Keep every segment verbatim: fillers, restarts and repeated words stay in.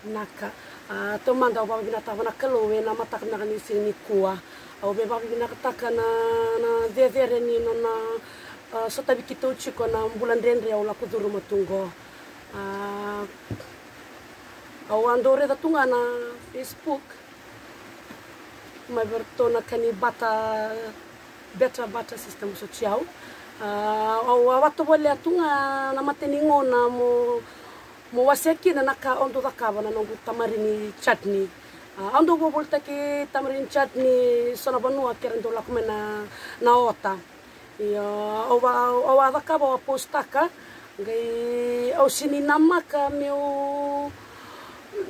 Vinaka. A, taumada au vakavinavinakataka na Kalou ena mataka vinaka ni siga nikua. Au via vakavinavinakataka na, na cecere ni nona, a, sotavi keitou tiko na bula dredre au lako curuma tu qo. A, au a dau raica tu ga na Facebook mai vei ratou na ka ni barter, better barter system, so tiko au. A, au a vakatovolea tu ga na mata ni gauna mo, mo wasea kina na ka au dau cakava na noqu tamarini chutney. A, au dau volivolitaki tamarini chutney so na vanua kera dau lako mai na, na ota. Io, au a, au a cakava, au a postaka, qai au sega ni namaka meu,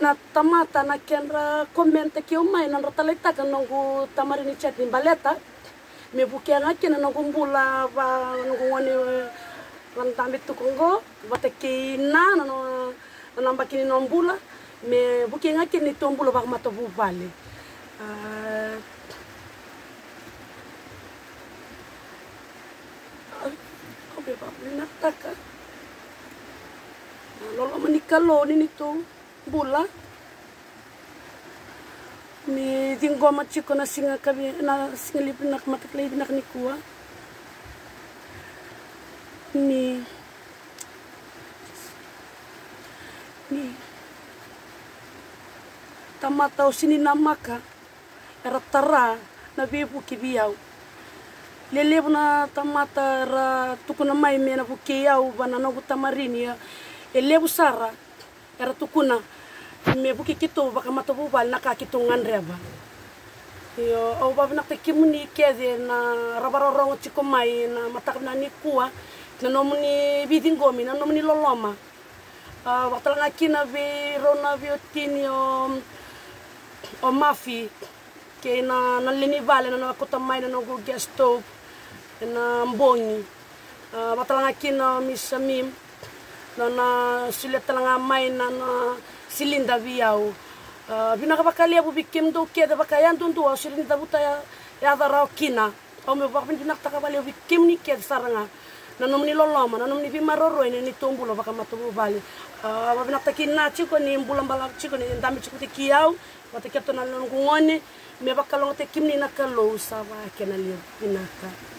na tamata na kedra comment-taki au mai, nodra taleitaka na noqu tamarini chutney baleta me vukea ga kina na noqu bula, va noqu gone, va dabe tu qo, vata kei na, na, na, na yabaki ni noqu bula, me vukei ga kina neitou bula vakamatavuvale. A, au via vakavinavinakataka na loloma ni Kalou ni neitou bula. Ni ciqoma tiko na siga kavi, na siga levu vinaka, mataka lailai vinaka nikua. Ni, ni tamata au sega ni namaka era tara na veivuke vei au. Lelevu na tamata era tukuna mai me na vukei au va na noqu tamarini, e levu sara era tukuna me vukei keitou vakamatavuvale na ka keitou gadreva. Io, au vakavinavinakataki kemuni kece na ra vakarorogo tiko mai na mataka vinaka nikua, na nomuni veiciqomi, na nomuni loloma. A, vakatalega kina vei rau na veiwatini o, o Mafi kei na, na lewe ni vale, na nona kauta mai na noqu gas stove ena bogi. A, vakatalega kina o Miss Shamim, na nona solia talega mai na, na silinda vei au. A, vinaka vakalevu vei kemudou kece, vakayadudua au sega ni cavuta ya, yaca rawa kina. Au meu vakavinavinakataka vakalevu vei kemuni kece sara ga na nomuni loloma, na nomuni veimaroroi ena neitou bula vakamatavuvale. A, vakavinavinakataki na tiko ni bula balavu tiko ni dabe tiko vata kei au, vata kei ratou na noqu gone, me vakalougatataki kemuni na Kalou sa vakakina levu. Vinaka.